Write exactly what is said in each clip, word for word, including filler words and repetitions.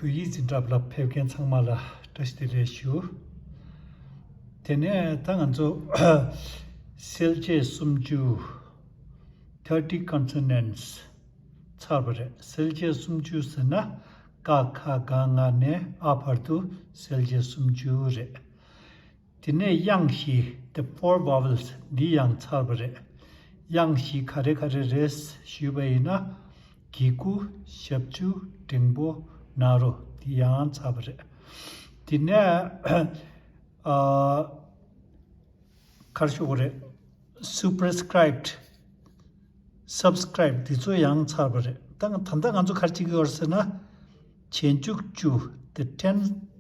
བོད་ཡིག་འཛིན་གྲྭ་ལ་ཕེབས་མཁན་ཚང་མ་ལ་བཀྲ་ཤིས་བདེ་ལེགས་ཞུ། དེ་ནས་ད་ང་ཚོ་གསལ་བྱེད་སུམ་ཅུ། Thirty consonants ཚར་བ་རེད། གསལ་བྱེད་སུམ་ཅུ་ཟེར་ན་ཀ་ཁ་ག་ང་ནས་ཨ་བར་དུ་གསལ་བྱེད་སུམ་ཅུ་རེད། དེ་ནས་དབྱངས་བཞི། The four vowels འདི་ཡང་ཚར་བ་རེད། དབྱངས་བཞི་ག་རེ་ག་རེ་རེད་ཞུས་པ་ཡིན་ན། གི་གུ། ཞབས་ཀྱུ། འགྲེང་བུ། ན་རོ། འདི་ཡང་ཚར་བ་རེད། དེ་ནས་ཨ། ག་རེ་ཞུ་དགོས་རེད། Superscript, subscript འདི་ཚོ་ཡང་ཚར་བ་རེད། ད་ད་ལྟ་ང་ཚོ་ག་རེ་བྱེད་ཀྱི་ཡོད་རེད་ཟེར་ན། རྗེས་འཇུག་བཅུ། The ten,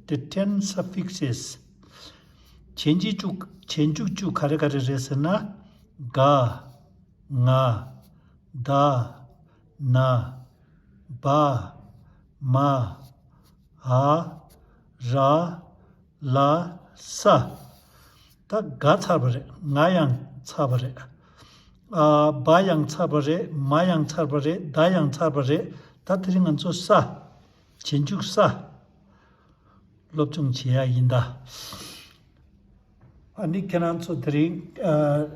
the ten suffixes. རྗེས་འཇུག་བཅུ། རྗེས་འཇུག་བཅུ་ག་རེ་ག་རེ་རེད་ཟེར་ན། ག་ང་། ད། ན། བ། མ། འ། ར། ལ། ས། ད་ག་ཚར་བ་རེད། ང་ཡང་ཚར་བ་རེད། ཨ། བ་ཡང་ཚར་བ་རེད། མ་ཡང་ཚར་བ་རེད། ད་ཡང་ཚར་བ་རེད། ད་དེ་རིང་ང་ཚོ་ས། རྗེས་འཇུག་ས། སློབ་སྦྱོང་བྱེད་ཡ་ཡིན་ད། ཨ་ནི་ཁྱེད་རང་ཚོ་དེ་རིང་ཨ།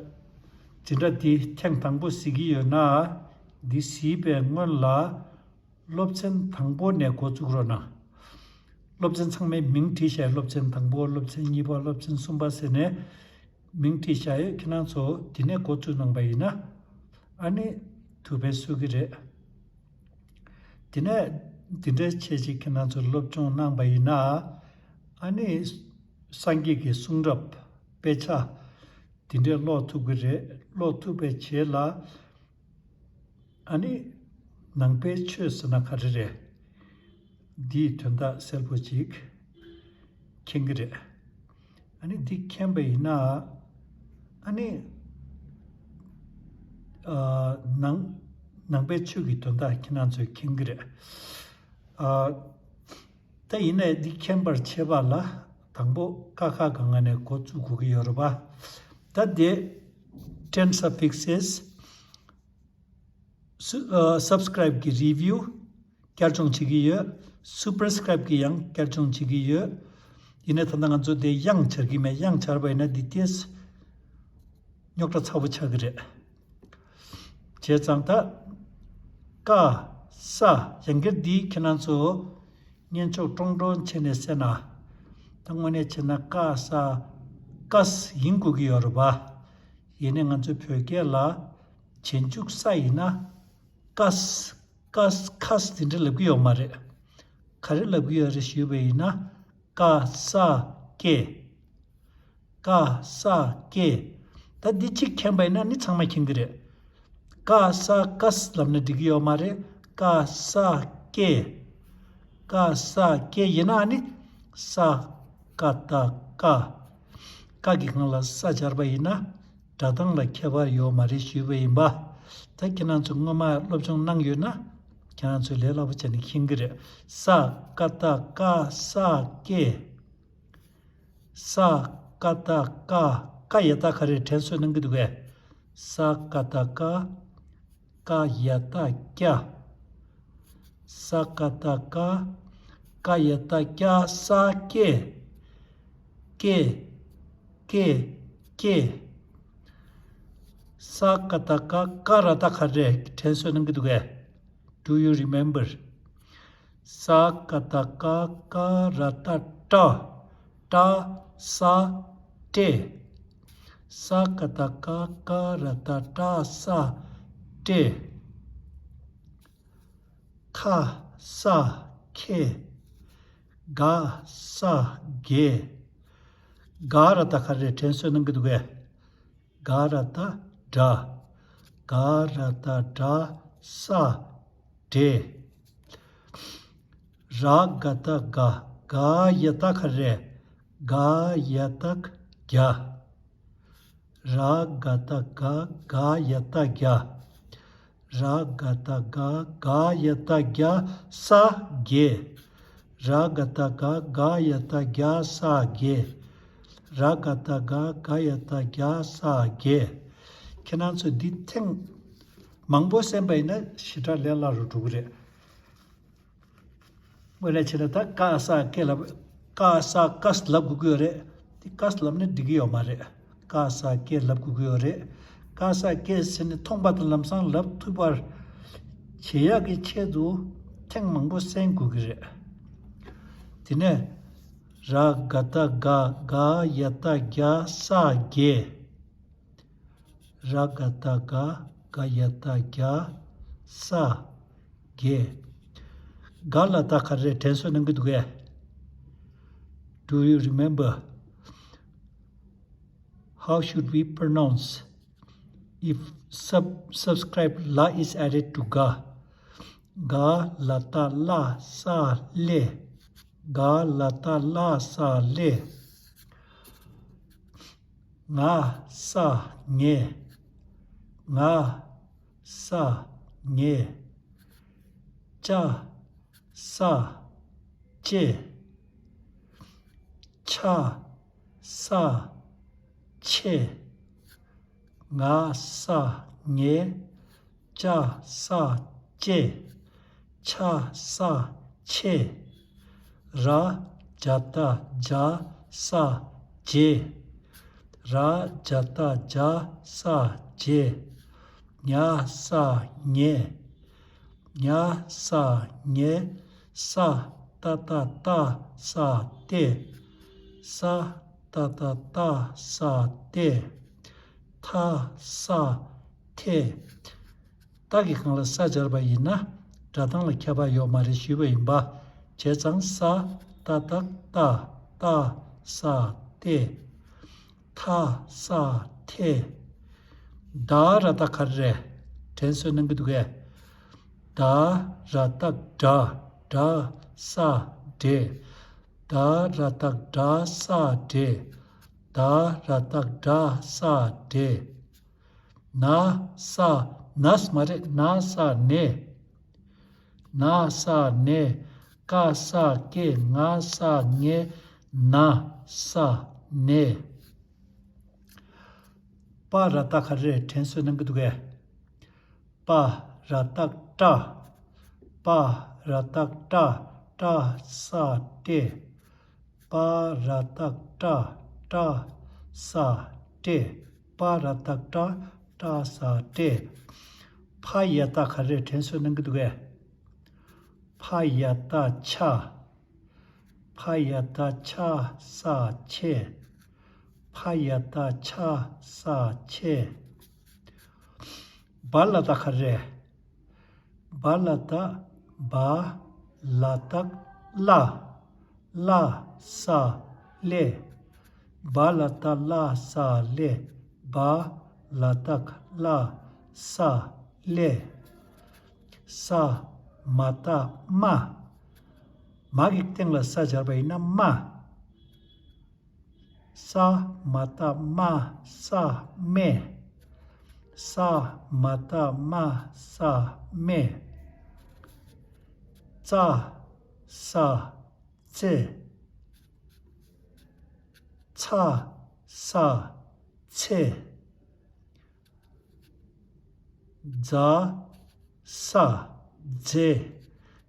འཛིན་གྲྭ་འདི་ཐེངས་དང་པོ་གཟིགས་ཀྱི་ཡོད་ན། འདི་གཟིགས་པའི་སྔོན་ལ་སློབ་ཚན་དང་པོ་ནས་འགོ་བཙུགས་རོགས་གནང་། སློབ་ཚན་ཚང་མའི་མིང་བྲིས་བཞག་སློབ་ཚན་དང་པོ། སློབ་ཚན་གཉིས་པ། སློབ་ཚན་གསུམ་པ་ཟེར་ནས་མིང་བྲིས་བཞག་ཡོད། ཁྱེད་རང་ཚོ་འདི་ནས་འགོ་བཙུགས་གནང་པ་ཡིན་ན། ཨ་ནི་ཐུགས་ཕན་གསོས་ཀྱི་རེད། དེ་ནས་འདི་འདྲའི་ཆེད་ཅིག་ཁྱེད་རང་ཚོས་སློབ་སྦྱོང་གནང་པ་ཡིན་ན། ཨ་ནི་སངས་རྒྱས་ཀྱི་གསུང་རབ་དཔེ་ཆ་འདི་འདྲའི་ཀློག་ཐུབ་ཀྱི་རེད། ཀློག་ཐུབ་པའི་རྗེས་ལ་ཨ་ནི་ནང་པའི་ཆོས་ཟེར་ན་ག་རེ་རེད། འདིའི་དོན་དག་གསལ་པོ་ཅིག་མཁྱེན་གྱི་རེད། ཨ་ནི་འདི་མཁྱེན་པ་ཡིན་ན། ཨ་ནི་ཨ། ནང་ནང་པའི་ཆོས་ཀྱི་དོན་དག་ཁྱེད་རང་ཚོས་མཁྱེན་གྱི་རེད། ཨ། ད་ཡིན་ནའི་འདི་མཁྱེན་པར་བྱེད་པ་ལ་དང་པོ་ཀ་ཁ་ག་ང་ནས་འགོ་བཙུགས་དགོས་ཀྱི་ཡོད་རེད་པ། ད་དེ་ten suffixes སུ། ཨ། subscribe གི་review བསྐྱར་སྦྱོང་བྱེད་ཀྱི་ཡོད། superscribe གི་ཡང་བསྐྱར་སྦྱོང་བྱེད་ཀྱི་ཡོད། ཡིན་ནའི་ད་ལྟ་ང་ཚོ་དེ་དབྱངས་སྦྱར་གྱི་མེད། དབྱངས་སྦྱར་བ་ཡིན་ན་འདི་ཏོག་ཙམ་རྙོག་དྲ་ཚ་པོ་ཆགས་ཀྱི་རེད། བྱས་ཙང་ད་ཀ་ས། ཡང་བསྐྱར་འདི་ཁྱེད་རང་ཚོ་སྙན་ཅོག་ཀྲོང་ཀྲོང་བྱས་ནས་གསན་ན། ད་དངོས་གནས་བྱས་ན་ཀ་ས་ཀ་ས་ཡིན་དགོས་ཀྱི་ཡོད་རེད་པ། ཡིན་ནའི་ང་ཚོའི་བོད་སྐད་ལ་རྗེས་འཇུག་ས་ཡིན་ན་ཀ་ས་ཀ་ས་ཁ་ས་དེ་འདྲ་ལབ་ཀྱི་ཡོད་མ་རེད། ག་རེ་ལབ་ཀྱི་ཡོད་རེད་ཞུས་པ་ཡིན་ན། ཀ་ས་ཀེ། ཀ་ས་ཀེ། ད་འདི་གཅིག་མཁྱེན་པ་ཡིན་ན་ནི་ཚང་མ་མཁྱེན་གྱི་རེད། ཀ་ས་ཀ་ས་ལབ་ན་འགྲིག་གི་ཡོད་མ་རེད། ཀ་ས་ཀེ། ཀ་ས་ཀེ་ཡིན་ན་ནི་ས་ཀ་ད་ཀ། ཀ་གི་སྒང་ལ་ས་སྦྱར་བ་ཡིན་ན་སྒྲ་གདངས་ལ་ཁྱད་པར་ཡོད་མ་རེད་ཞུས་པ་ཡིན་པ། ད་ཁྱེད་རང་ཚོ་སྔོན་མ་སློབ་སྦྱོང་གནང་ཡོད་ན་ཁྱེད་རང་ཚོས་ལས་སླ་པོ་བྱས་ནས་མཁྱེན་གྱི་རེད། ས་ཀ་ད་ཀ་ས་ཀེ། ས་ཀ་ད་ཀ། ཀ་ཡ་བཏགས་ག་རེ་དྲན་གསོ་གནང་གི་འདུག་གས། ས་ཀ་ད་ཀ། ཀ་ཡ་བཏགས་ཀྱ། ས་ཀ་ད་ཀ། ཀ་ཡ་བཏགས་ཀྱ། ས་ཀེ། ཀེ། ཀེ། ཀེ། ས་ཀ་ད་ཀ། ཀ་ར་བཏགས་ག་རེ་དྲན་གསོ་གནང་གི་འདུག་གས། Do you remember? ས་ཀ་བཏགས་ཀ། ཀ་ར་བཏགས་ཀྲ། ཀྲ་ས་ཀྲེ། ས་ཀ་བཏགས་ཀ། ཀ་ར་བཏགས་ཀྲ། ས་ཀྲེ། ཁ་ས་ཁེ། ག་ས་གེ། ག་ར་བཏགས་ག་རེ་དྲན་གསོ་གནང་གི་འདུག་གས། ག་ར་བཏགས་གྲ། ག་ར་བཏགས་གྲ། ས་གྲེ། ར་ག་བཏགས་རྒ། རྒ་ཡ་བཏགས་ག་རེ། རྒ་ཡ་བཏགས་རྒྱ། ར་ག་བཏགས་རྒ། རྒ་ཡ་བཏགས་རྒྱ། ར་ག་བཏགས་རྒ། རྒ་ཡ་བཏགས་རྒྱ། ས་རྒྱས། ར་ག་བཏགས་རྒ། རྒ་ཡ་བཏགས་རྒྱ། ས་རྒྱས། ར་ག་བཏགས་རྒ། རྒ་ཡ་བཏགས་རྒྱ། ས་རྒྱས། ཁྱེད་རང་ཚོས་འདི་ཐེངས་མང་པོ་གསན་པ་ཡིན་ན་ཞེ་དྲག་ལས་སླ་རུ་འགྲོ་གི་རེད། དངོས་གནས་བྱས་ན་ད་ཀ་ས་ཀེ་ལབ། ཀ་ས་ཀ་ལབ་དགོས་ཀྱི་ཡོད་རེད། དེ་ཀ་ལབ་ན་འགྲིག་གི་ཡོད་མ་རེད། ཀ་ས་ཀེ་ལབ་དགོས་ཀྱི་ཡོད་རེད། ཀ་ས་ཀེ་ཟེར་ནས་མཐོང་པ་དང་ལམ་སང་ལབ་ཐུབ་པར་བྱེད་ཡག་གི་ཆེད་དུ་ཐེངས་མང་པོ་གསན་དགོས་ཀྱི་རེད། དེ་ནས་ར་ག་བཏགས་ག། ག་ཡ་བཏགས་གྱ། ས་གྱེ། ར་ག་བཏགས་ག། ག་ཡ་བཏགས་གྱ། ས་གྱེ། ག་ལ་བཏགས་ག་རེ་རེད། དྲན་གསོ་གནང་གི་འདུག་གས། Do you remember? How should we pronounce if sub subscript la is added to ga? ག་ལ་བཏགས་གླ། ས་ཀླེ། ག་ལ་བཏགས་གླ། ས་ཀླེ། ང་ས་ངེ། ང་ས་ངེ། ཅ་ས་ཅེ། ཆ་ས་ཆེ། ང་ས་ངེ། ཅ་ས་ཅེ། ཆ་ས་ཆེ། ར་ཇ་བཏགས་ཇ། ས་ཇེ། ར་ཇ་བཏགས་ཇ། ས་ཇེ། ཉ་ས་ཉེ། ཉ་ས་ཉེ། ས་ཏ་བཏགས་སྟ། ས་སྟེ། ས་ཏ་བཏགས་སྟ། ས་སྟེ། ཐ་ས་ཐེ། ཏ་གི་སྒང་ལ་ས་སྦྱར་བ་ཡིན་ན་སྒྲ་གདངས་ལ་ཁྱད་པར་ཡོད་མ་རེད་ཞུས་པ་ཡིན་པ། བྱས་ཙང་ས་ཏ་བཏགས་སྟ། ཏ་ས་སྟེ། ཐ་ས་ཐེ། ད་ར་བཏགས་ག་རེ་རེད། དྲན་གསོ་གནང་གི་འདུག་གས། ད་ར་བཏགས་དྲ། དྲ་ས་འདྲེ། ད་ར་བཏགས་དྲ་ས་འདྲེ། ད་ར་བཏགས་དྲ་ས་འདྲེ། ན་ས། ནས་མ་རེད། ན་ས་ནེ། ན་ས་ནེ། ཀ་ས་ཀེ། ང་ས་ངེ། ན་ས་ནེ། པ་ར་བཏགས་ག་རེ་རེད། དྲན་གསོ་གནང་གི་འདུག་གས། པ་ར་བཏགས་པྲ། པ་ར་བཏགས་པྲ། པྲ་ས་པྲེ། པ་ར་བཏགས་པྲ། པྲ་ས་པྲེ། པ་ར་བཏགས་པྲ། པྲ་ས་པྲེ། ཕ་ཡ་བཏགས་ག་རེ་རེད། དྲན་གསོ་གནང་གི་འདུག་གས། ཕ་ཡ་བཏགས་ཕྱ། ཕ་ཡ་བཏགས་ཕྱ་ས་ཕྱེ། ཕ་ཡ་བཏགས་ཕྱ་ས་ཕྱེ། བ་ལ་བཏགས་ག་རེ་རེད། བ་ལ་བཏགས་བ། ལ་བཏགས་གླ། གླ་ས་གླེ། བ་ལ་བཏགས་གླ་ས་གླེ། བ་ལ་བཏགས་གླ་ས་གླེ། ས་མ་བཏགས་སྨ། མ་གི་སྟེང་ལ་ས་སྦྱར་བ་ཡིན་ན་སྨ། ས་མ་བཏགས་སྨ། ས་སྨེ། ས་མ་བཏགས་སྨ། ས་སྨེ། ཙ་ས་ཙེ། ཚ་ས་ཚེ། ཛ་ས་ཛེ།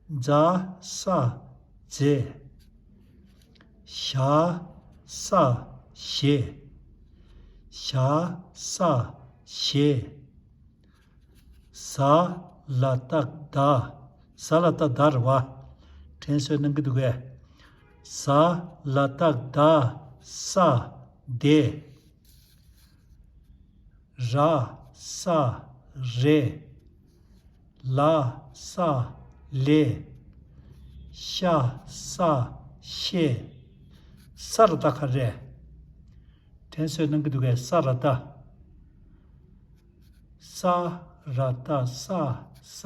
ཛ་ས་ཛེ། ཞ་ས་ཞེ། ཞ་ས་ཞེ། ཟ་ལ་བཏགས་ཟླ། ཟ་ལ་བཏགས་ཟླ་རེད་བ། དྲན་གསོ་གནང་གི་འདུག་གས། ཟ་ལ་བཏགས་ཟླ། ས་ཟླེ། ར་ས་རེ། ལ་ས་ལེ། ཤ་ས་ཤེ། ས་ར་བཏགས་ག་རེ། དྲན་གསོ་གནང་གི་འདུག་གས། ས་ར་བཏགས། ས་ར་བཏགས་སྲ། ས་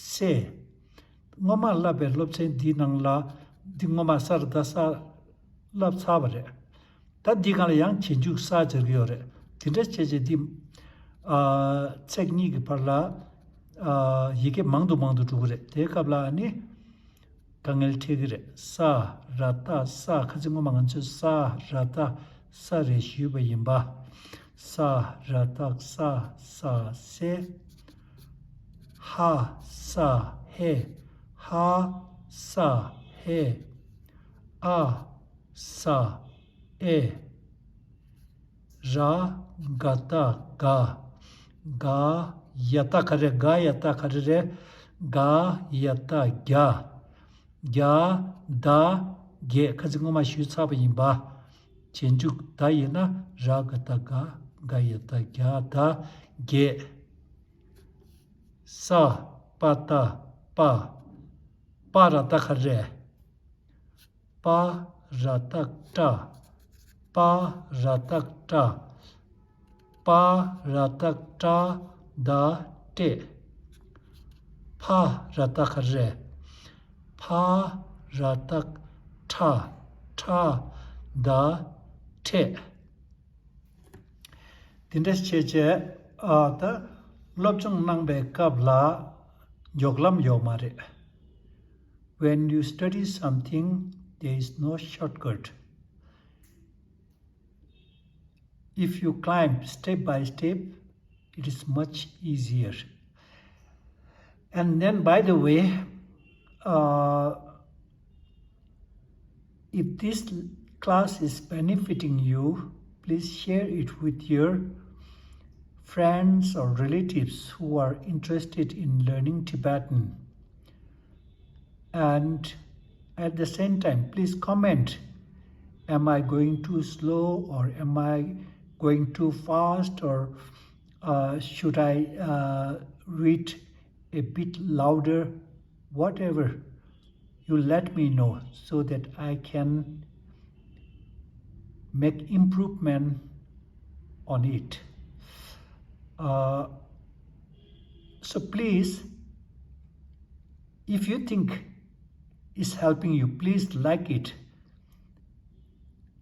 སྲེ། སྔོན་མ་བསླབས་པའི་སློབ་ཚན་འདིའི་ནང་ལ་འདི་སྔོན་མ་ས་ར་བཏགས་སྲ་བསླབས་ཚར་བ་རེད། ད་འདི་སྒང་ལ་ཡང་རྗེས་འཇུག་ས་སྦྱར་གྱི་ཡོད་རེད། དེ་འདྲ་བྱས་བྱས་འདི་ཨ་ཚེག་གཉིས་ཀྱི་བར་ལ་ཨ་ཡི་གེ་མང་དུ་མང་དུ་འགྲོ་གི་རེད། དེའི་སྐབས་ལ་ཨ་ནི། དཀའ་ངལ་འཕྲད་ཀྱི་རེད། ས་ར་བཏགས་སྲ། ཁ་སང་སྔོན་མ་ང་ཚོས་ས་ར་བཏགས་སྲ་རེད་ཞུས་པ་ཡིན་པ། ས་ར་བཏགས་སྲ། སྲ་སྲེ། ཧ་ས་ཧེ། ཧ་ས་ ཧེ། ཨ། ས། ཨེ། ར། ག་ཏ་ག། ག། ཡ་ཏ་ག་རེ། ག་ཡ་ཏ་ག་རེ་རེད། ག་ཡ་ཏ་གྱ། གྱ། ད། གེ། ཁ་ཅིག་སྔོན་མ་ཞུས་ཚར་བ་ཡིན་པ། རྗེས་འཇུག་ད་ཡིན་ན་ར་ག་ཏ་ག། ག་ཡ་ཏ་གྱ། ད། གེ། ས། པ་ཏ་པ། པ་ར་ཏ་ག་རེ། པ་ར་ཏ་ཏྲ། པ་ར་ཏ་ཏྲ། པ་ར་ཏ་ཏྲ། ད། ཏྲེ། ཕ་ར་ཏ་ག་རེ། ཕ་ར་ཏ་ཕྲ། ཕྲ། ད། ཕྲེ། དེ་འདྲ་བྱས་བྱས། ཨ། ད་སློབ་སྦྱོང་གནང་པའི་སྐབས་ལ་མགྱོགས་ལམ་ཡོད་མ་རེད། When you study something, there is no shortcut. If you climb step by step, it is much easier. And then, by the way, uh, if this class is benefiting you, please share it with your friends or relatives who are interested in learning Tibetan. And at the same time, please comment. Am I going too slow, or am I going too fast, or uh, should I uh, read a bit louder? Whatever, you let me know so that I can make improvement on it. Uh, so please, if you think it's helping you, please like it.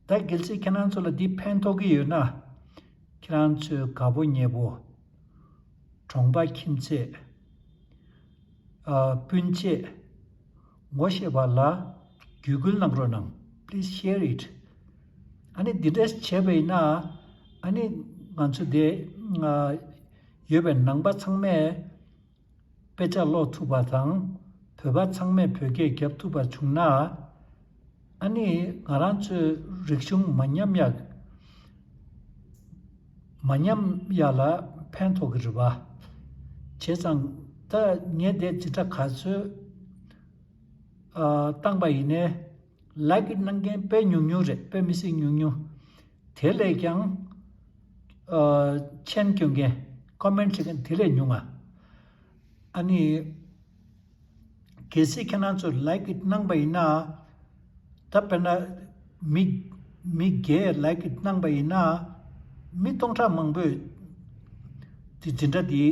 ད་གལ་སྲིད་ཁྱེད་རང་ཚོ་ལ་འདི་ཕན་ཐོགས་ཀྱི་ཡོད་ན། ཁྱེད་རང་ཚོའི་དགའ་པོ་ཉེ་པོ། གྲོང་པ་ཁྱིམ་མཚེས། ཨ། སྤུན་མཆེད། ངོ་ཤེས་པ་ལ་བརྒྱུད་སྐུལ་གནང་རོགས་གནང་། Please share it. ཨ་ནི་འདི་འདྲ་བྱས་པ་ཡིན་ན། ཨ་ནི་ང་ཚོ་འདི་ཡོད་པའི་ནང་པ་ཚང་མས་དཔེ་ཆ་ཀློག་ཐུབ་པ་དང་། བོད་པ་ཚང་མས་བོད་སྐད་རྒྱབ་ཐུབ་པ་བྱུང་ན། ཨ་ནི་ང་རང་ཚོའི་རིག་གཞུང་མ་ཉམས་ཡག་མ་ཉམས་ཡག་ལ་ཕན་ཐོགས་ཀྱི་རེད་པ། བྱས་ཙང་ད་ངས་དེ་ཇི་ལྟར་ག་ཚོད་ཨ་བཏང་པ་ཡིན་ནའི། ལའིཀ་གནང་མཁན་དཔེ་ཉུང་ཉུང་རེད། དཔེ་མི་སྲིད་ཉུང་ཉུང་། དེ་ལས་ཀྱང་ཨ་མཆན་སྐྱོན་མཁན། ཀོ་མེན་བྱེད་མཁན་དེ་ལས་ཉུང་ང་། ཨ་ནི་གལ་སྲིད་ཁྱེད་རང་ཚོས་ལའིཀ་གནང་པ་ཡིན་ན། ད་དཔེར་ན་མི་མི་བརྒྱས་ལའིཀ་གནང་པ་ཡིན་ན། མི་སྟོང་ཕྲག་མང་པོས་དེ་འཛིན་གྲྭ་འདི་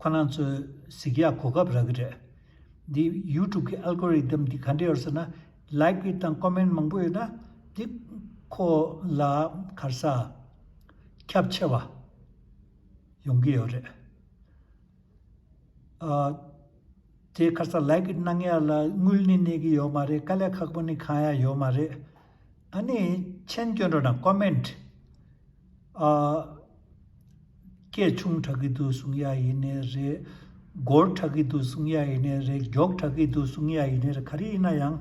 ཁོ་རང་ཚོས་གཟིགས་ཡག་གོ་སྐབས་རག་གི་རེད། འདི་ཡུ་ཊུབ་ཀྱི་ཨལ་གོ་རི་དམ་འདི་ག་འདྲ་ཡོད་ཟེར་ན། ལའིཀ་དང་ཀོ་མེན་མང་པོ་ཡོད་ན། འདི་ཁོ་ལ་ག་རེ་ཟ་ཁྱབ་ཆེ་བ་ཡོང་གི་ཡོད་རེད། ཨ། དེ་ག་རེ་ཟ་ལའིཀ་གནང་ཡ་ལ་དངུལ་ནི་གནས་ཀྱི་ཡོད་མ་རེད། དཀའ་ལས་ཁག་པོ་ནི་གང་ཡང་ཡོད་མ་རེད། ཨ་ནི་མཆན་སྐྱོན་འགྲོ་ན་ཀོ་མེན། ཨ། སྐད་ཆུང་དྲགས་ཀྱི་འདུག་གསུང་ཡ་ཡིན་ནའི་རེད། འགོར་དྲགས་ཀྱི་འདུག་གསུང་ཡ་ཡིན་ནའི་རེད། མགྱོགས་དྲགས་ཀྱི་འདུག་གསུང་ཡ་ཡིན་ནའི་རེད། ག་རེ་ཡིན་ན་ཡང་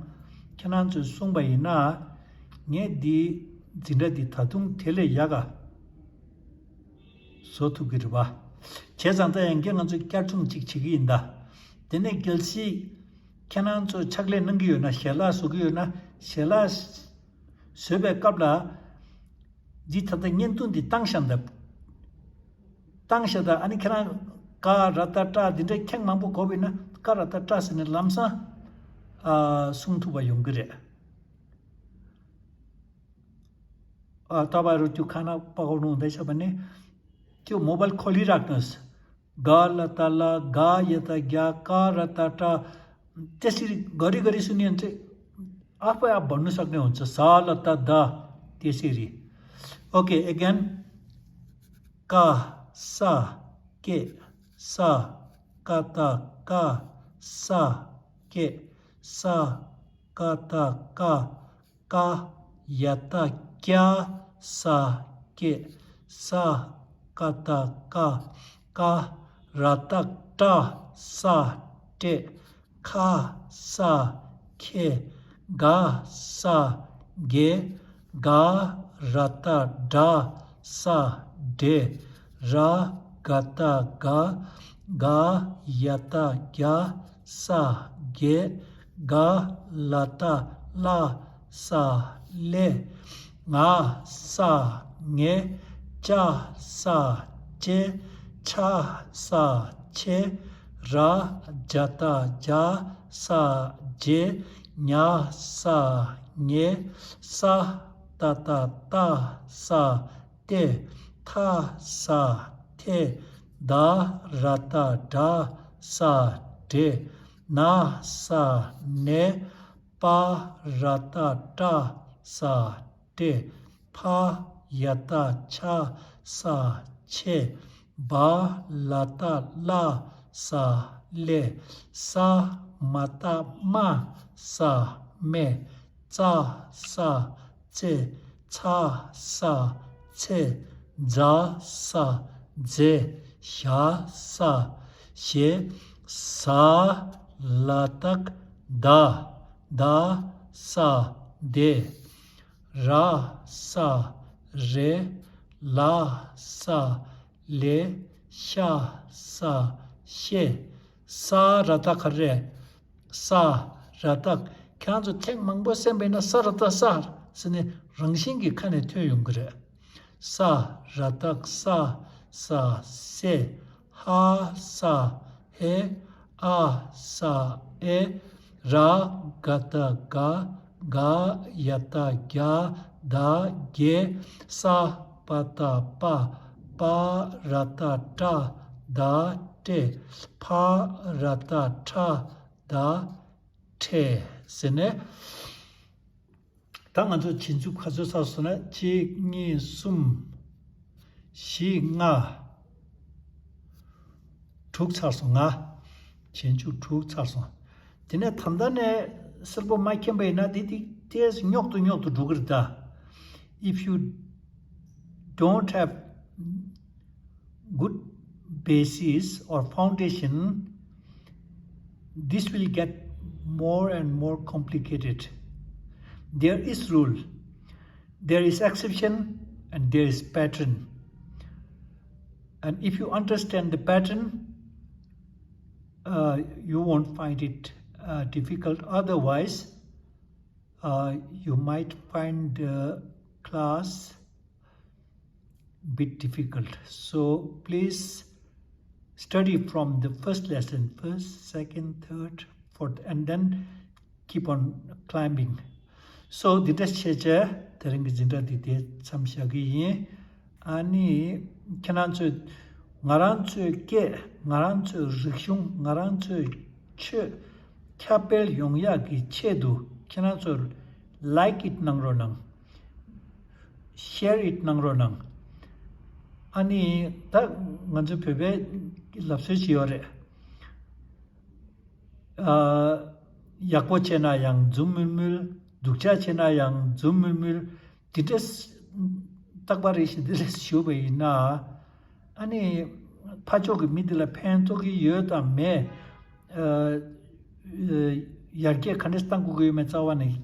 ཁྱེད་རང་ཚོས་གསུངས་པ་ཡིན་ན། ངས་འདི་འཛིན་གྲྭ་འདི་ད་དུང་དེ་ལས་ཡག་ག་བཟོ་ཐུབ་ཀྱི་རེད་པ། བྱས་ཙང་ད་ཡང་བསྐྱར་ང་ཚོས་བསྐྱར་སྦྱོང་ཅིག་བྱེད་ཀྱི་ཡིན་ད། དེ་ནས་གལ་སྲིད་ཁྱེད་རང་ཚོ་ཕྱག་ལས་གནང་གི་ཡོད་ན། ཞལ་ལག་བཟོ་གི་ཡོད་ན། ཞལ་ལག་བཟོས་པའི་སྐབས་ལ་འདི་ད་ལྟ་བརྙན་ཐུང་འདི་བཏང་བཞག་ད། བཏང་བཞག་ད། ཨ་ནི་ཁྱེད་རང་ཀ་ར་ཏ་ཏྲ་འདི་འདྲའི་ཁྱེད་མང་པོ་དགོས་པ་ཡིན་ན། ཀ་ར་ཏ་ཏྲ་ཟེར་ནས་ལམ་སང་ཨ་གསུང་ཐུབ་པ་ཡོང་གི་རེད། ཨ། ད་བར་དུ་ཁ་ན་པ་གོ་ནོ་འདི་ཤ་བ་ནི། ཀྱོ་མོ་བལ་ཁོ་ལི་རག་ནོས། ག་ལ་ཏ་ལ། ག་ཡ་ཏ་གྱ། ཀ་ར་ཏ་ཀྲ། ཏེ་སི་རི་ག་རི་ག་རི་སུ་ནི་ཡན་ཏེ། ཨ་པ་ཡ་བ་ནུ་སག་ནི་ཡོན་ཚ། ས་ལ་ཏ་ད། ཏེ་སི་རི། Okay, again. ཀ་ས་ཀེ། ས་ཀ་ཏ་ཀ། ས་ཀེ། ས་ཀ་ཏ་ཀ། ཀ་ཡ་ཏ་ཀྱ། ས་ཀེ། ས་ཀ་ཏ་ཀ། ཀ་ར་ཏ་ཀྲ། ས་ཀྲེ། ཁ་ས་ཁེ། ག་ས་གེ། ག་ར་བཏགས་གྲ། ས་འདྲེ། ར་ག་བཏགས་ག། ག་ཡ་བཏགས་གྱ། ས་གེ། ག་ལ་བཏགས་གླ། ས་ཀླད། ང་ས་ངེ། ཅ་ས་ཅེ། ཆ་ས་ཆེ། ར་ཇ་བཏགས་རྒྱ། ས་རྗེ། ཉ་ས་ཉེ། ས་ཏ་བཏགས་སྟ། ས་ཏེ། ཐ་ས་ཐེ། ད་ར་བཏགས་དྲ། ས་འདྲེ། ན་ས་ནེ། པ་ར་བཏགས་པྲ། ས་བཀྲེ། ཕ་ཡ་བཏགས་ཕྱ། ས་ཕྱེ། བ་ལ་བཏགས་བླ། ས་བླེ། ས་མ་བཏགས་སྨ། ས་སྨེ། ཙ་ས་ཙེ། ཚ་ས་ཚེ། ཛ་ས་ཛེ། ཞ་ས་ཞེ། ཟ་ལ་བཏགས་ཟླ། ཟླ་ས་ཟླེ། ར་ས་རེ། ལ་ས་ལེ། ཤ་ས་ཤེ། ས་ར་བཏགས་ག་རེ། ས་ར་བཏགས། ཁྱེད་རང་ཚོ་ཐེངས་མང་པོ་གསན་པ་ཡིན་ན་ས་ར་བཏགས་སར་ཟེར་ནས་རང་བཞིན་གྱིས་ཁ་ནས་ཐོན་ཡོང་གི་རེད། ས་ར་བཏགས་སྲ། ས་སྲེ། ཧ་ས་ཧེ། ཨ་ས་ཨེ། ར་ག་བཏགས་ག། ག་ཡ་བཏགས་གྱ། ད་གེ། ས་པ་བཏགས་སྤ། པ་ར་བཏགས་པྲ། ད་བཀྲེ། ཕ་ར་བཏགས་ཕྲ། ད་ཕྲེ་ཟེར་ནས། ད་ང་ཚོ་བྱིན་ཚུལ་ག་ཚོད་ཚར་སོང་ན། གཅིག་གཉིས་གསུམ། བཞི་ལྔ། དྲུག་ཚར་སོང་། ང་བྱིན་ཚུལ་དྲུག་ཚར་སོང་། དེ་ནས་ད་ལྟ་ནས་གསལ་པོ་མ་མཁྱེན་པ་ཡིན་ན། དེ་དེ་ཏོག་ཙམ་རྙོག་ཏུ་རྙོག་ཏུ་འགྲོ་གི་རེད་ད། If you don't have good basis or foundation, this will get more and more complicated. There is rule, there is exception, and there is pattern. And if you understand the pattern, uh, you won't find it uh, difficult. Otherwise, uh, you might find the class bit difficult. So please study from the first lesson, first, second, third, fourth, and then keep on climbing. So འདི་འདྲ་བྱས་བྱས་དེ་རིང་གི་འཛིན་གྲྭ་འདི་དེ་མཚམས་བཞག་གི་ཡིན། ཨ་ནི་ཁྱེད་རང་ཚོས་ང་རང་ཚོའི་སྐད། ང་རང་ཚོའི་རིག་གཞུང་། ང་རང་ཚོའི་ཆོས་ཁྱབ་སྤེལ་ཡོང་ཡག་གི་ཆེད་དུ། ཁྱེད་རང་ཚོས་like it གནང་རོགས་གནང་། share it གནང་རོགས་གནང་། ཨ་ནི་ད་ང་ཚོ་བོད་པའི་ལབ་སྲོལ་ཞིག་ཡོད་རེད། ཨ། ཡག་པོ་བྱས་ན་ཡང་འཛུམ་དམུལ་དམུལ། སྡུག་ཅག་བྱས་ན་ཡང་འཛུམ་དམུལ་དམུལ། འདི་འདྲ་རྟག་པ་རེ་བཞིན་འདི་འདྲ་ཞུས་པ་ཡིན་ན། ཨ་ནི་ཕར་ཕྱོགས་ཀྱི་མི་འདི་ལ་ཕན་ཐོགས་ཀྱི་ཡོད་དམ་མེད། ཨ། ཡར་རྒྱས་ག་འདྲས་གཏང་དགོས་ཀྱི་ཡོད་མེད་རྩ་བ་ནས་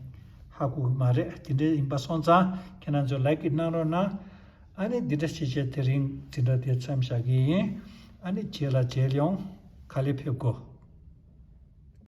ཧ་གོ་གི་མ་རེད། དེ་འདྲས་ཡིན་པ་སོང་ཙང་ཁྱེད་རང་ཚོས་like it གནང་རོགས་གནང་། ཨ་ནི་འདི་འདྲ་བྱས་བྱས་དེ་རིང་འཛིན་གྲྭ་དེ་མཚམས་བཞག་གི་ཡིན། ཨ་ནི་རྗེས་ལ་མཇལ་ཡོང་། ག་ལེ་ཕེབས་དགོས།